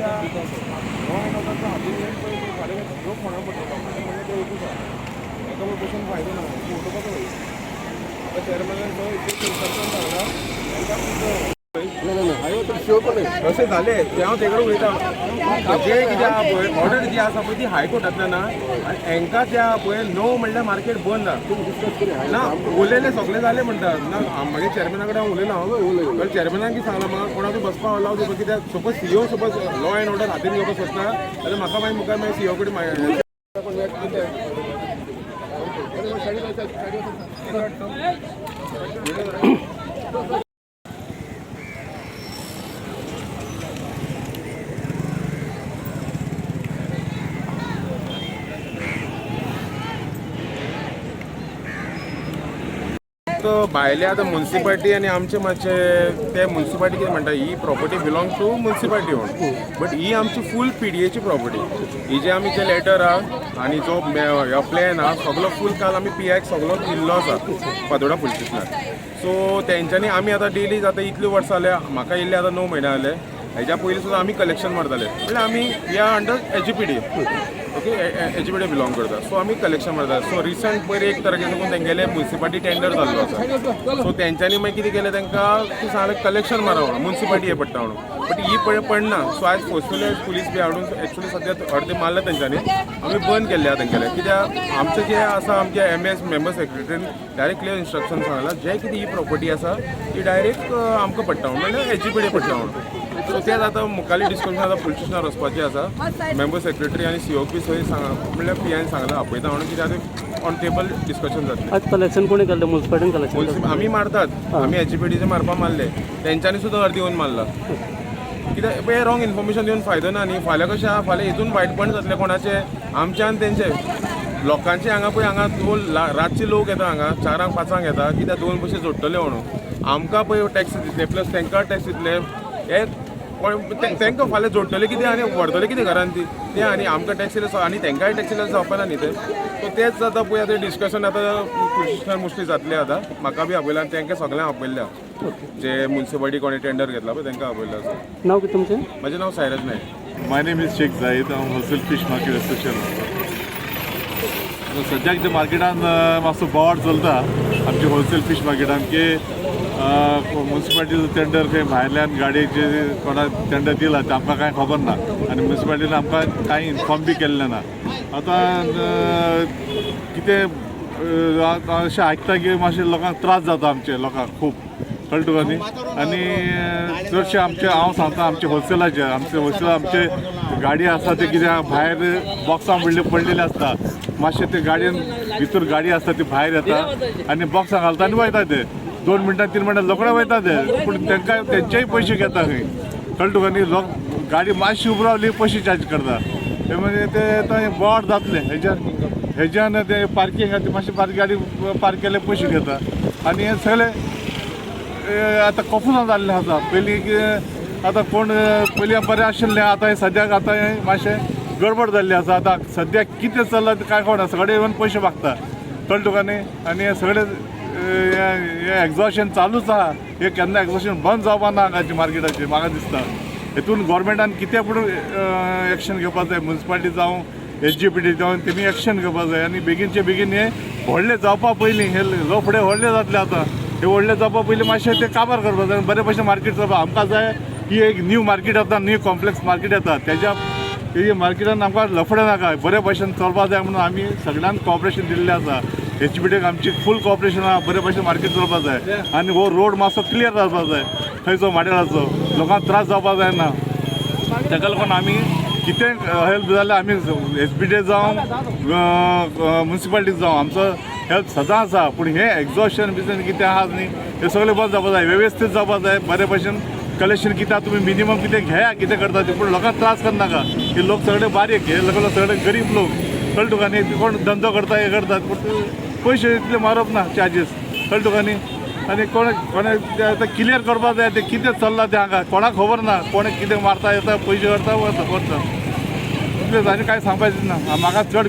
कित्याक law and ऑर्डरचो हातीन घेवन पळय फाल्यां लोक कोणा पडटलो, लोकांचें म्हणणें तें एकूच आसा. ताका बसून फायदो ना, उठोवपाचो वयर. आतां चेअरमॅनान तो इतलें इन्स्ट्रक्शन सांगला तांकां. तशें जालें तें हांव ते कडेन उलयतां. जें कितें आहा पळय, ऑर्डर जी आसा पळय ती हायकोर्टांतल्यान आहा आनी हांकां तें आहा पळय 9 म्हणल्यार मार्केट बंद आहा. ना उलयले सगळे जाले म्हणटा ना. मागीर चेअरमॅना कडेन हांव उलयलां. हांव तर चेअरमॅनान कितें सांगलां, म्हाका कोणाकूय बसपा अलाव दिवपा, कित्याक suppose CO suppose law and order हातीन घेवपाक सोदता जाल्यार म्हाका मागीर मुखार मागीर सीओ कडेन मागीर. तो भायले आतां मुन्सिपालिटी आनी आमचे मातशे ते मुन्सिपालिटी कितें म्हणटा, ही प्रॉपर्टी बिलोंग टू मुन्सिपालिटी म्हणून, बट ही आमची फूल पीडीएची प्रॉपर्टी. ही जे आमी जे लेटर आहा आनी जो हो प्लॅन आहा सगलो फूल, काल आमी पीआयक सगलो दिल्लो आसा फातोडा पुलीस स्टेशनार. सो तेंच्यांनी आमी आतां डेली जाता इतली वर्सां जाल्या, म्हाका येयल्ले आतां 9 म्हयने जाले. हेज्या पयलीं सुद्दां आमी कलेक्शन मारताले, म्हणल्यार आमी we are under SGPD, okay, SGPD belong करता. सो आमी कलेक्शन मारता. सो रिसंट पयर 1 तारखे साकून तेंगेले मुन्सिपालिटी टेंडर जाल्लो आसा. सो तेंच्यांनी मागीर कितें केलें, तांकां ती सांगलें कलेक्शन मारा म्हणून, मुन्सिपालिटी हे पडटा म्हणून, बट ही पळय पडना. सो आयज फोर्सफुली पुलीस बी हाडून एक्चुली सद्या अर्दे मारले तेंच्यांनी. आमी बंद केल्ले आहा तेंगेले, कित्याक आमचें जें आसा आमचे एमएस मेंबर सेक्रेटरीन डायरेक्ट क्लियर इन्स्ट्रक्शन सांगलां, जे कितें ही प्रॉपर्टी आसा ती डायरेक्ट आमकां पडटा म्हणून, म्हणल्यार एसजीपीडी पडटा म्हणून. सो तेच आतां मुखाल्ली डिस्कशन आतां पुलीस स्टेशनार वचपाचें आसा. मेंबर सेक्रेटरी आनी सीओक बी थंय सांगा, म्हणल्यार पीआयन सांगलां आपयता म्हणून, कित्याक ऑन टेबल डिस्कशन जातलें. आज कलेक्शन कोणी केल्लें? मुन्सिपालिटीन कलेक्शन? आमी मारतात. आमी एसजीपीडीचे मारपा मारले, तेंच्यांनी सुद्दां अर्दी येवन मारला. कित्याक पळय रॉंग इन्फॉर्मेशन दिवन फायदो ना न्ही. फाल्यां कशें आहा, फाल्यां हितून वायटपण जातलें कोणाचें, आमचें आनी तेंचे लोकांचे. हांगा पळय, हांगा दोन रातचे लोक येता हांगा, 4ांक 5ांक येता, कित्याक दोन पयशे जोडटले म्हणून. आमकां पळय टॅक्स दितले, प्लस तांकां टॅक्स दितले. हे तांकां फाल्यां जोडटले कितें आनी व्हरतले कितें घरान ती ते, आनी आमकां टॅक्स दिले आनी तांकांय टॅक्स दिल्यार जावपा ना न्ही तें. सो तेच आतां पळय आतां डिस्कशन आतां पुलीस स्टेशनार मोस्टली जातलें. आतां म्हाका बी आपयला आनी तांकां सगळ्यांक आपयल्या, जे मुन्सिपालिटी कोणी टेंडर घेतला पळय तांकां आपयला आसा. नाव कितें तुमचें? म्हजें नांव Sairaj Naik. My name is Sheikh Zahid. हांव होलसेल फीश मार्केट असोसिएशन. सद्याक जे मार्केटान मातसो बोवाळ चलता आमच्या होलसेल फीश मार्केटान की मुन्सिपालिटीचो टेंडर खंय भायल्यान गाडयेचे कोणाक टेंडर दिला तें आमकां कांय खबर ना आनी मुन्सिपालिटीन आमकां कांय इन्फॉर्म बी केल्लें ना. आतां कितें अशें आयकता की मातशें लोकांक त्रास जाता, आमचे लोकांक खूब, कळ्ळें तुका न्ही. आनी चडशे आमचे, हांव सांगता, आमचे होलसेलाचे, आमचे होलसेल आमचे गाडी आसा ते कित्याक भायर बॉक्सां पडले पडलेले आसता. मातशें ते गाडयेन भितर गाडी आसता ती भायर येता आनी बॉक्सां घालता आनी वयता ते 2 मिनटां 3 मिनटां रोकडे वयता ते. पूण तांकां तेंचेय पयशे घेता खंय, कळ्ळें तुका न्ही. लोक गाडी मातशी उबी रावली पयशे चार्ज करता ते. म्हणजे ते आतां बोवाळ जातलें हेज्यान हेज्यान. ते पार्किंग आहा ते मातशें पार्क गाडी पार्क केले पयशे घेता आनी हे सगळे आतां कॉन्फ्युजन जाल्लें आसा. पयलीं आतां कोण पयलीं बरें आशिल्लें, आतां हें सद्याक आतां हें मातशें गडबड जाल्ली आसा. आतां सद्याक कितें चल्लां तें कांय कळना. सगळे येवन पयशे मागता, कळ्ळें तुका न्ही. आनी हें सगळें हें एक्झॉशन चालूच आहा. हें केन्ना एक्झॉशन बंद जावपा ना हांगाचें मार्केटाचें म्हाका दिसता. हितून गोवोरमेंटान कितें पूण एक्शन घेवपाक जाय. मुन्सिपालिटी जावं, एसजीपीडी जावं, तेमी एक्शन घेवपाक जाय आनी बेगीनचे बेगीन हे व्हडले जावपा पयलीं, हे लफडे व्हडले जातले आतां, हे व्हडले जावपा पयलीं मातशें ते काबार करपाक जाय. बरे भशेन मार्केट चलपाक आमकां जाय. ही एक न्यू मार्केट येता, न्यू कॉम्प्लेक्स मार्केट येता, तेज्या ही मार्केटान आमकां लफडे नाका, बरे भशेन चलपाक जाय म्हणून आमी सगळ्यांक कॉपरेशन दिल्लें आसा. एसजीपीडीक आमची फूल कॉपरेशन आहा. बरे भशेन मार्केट चलपाक जाय आनी हो रोड मातसो क्लियर जावपाक जाय. थंयचो माडेलाचो लोकांक त्रास जावपाक जायना. ताका लागून आमी कितें हेल्प जाल्यार आमी एसबीडी जावं, मुन्सिपालिटी जावं, आमचो हेल्प सदां आसा. पूण हें एक्झॉशन बिजन कितें आहा न्ही, हें सगळें बंद जावपाक जाय, वेवस्थीत जावपाक जाय. बरे भशेन कलेक्शन कितें तुमी मिनिमम कितें घेया, कितें करता तें, पूण लोकांक त्रास करनाका. हे लोक सगळे बारीक, हे लोक सगळे गरीब लोक, कळ्ळें तुका न्ही. कोण धंदो करता, हें करतात, पूण पयशे इतले मारप ना चार्जीस, कळ्ळें तुका न्ही. आनी कोण कोणें आतां क्लियर करपाक जाय तें कितें चल्लां तें. हांगा कोणाक खबर ना, कोण कितें मारता, येता, पयशे करता, वता वता, इतलेंच. आनी कांय सांगपाचें ना म्हाका चड.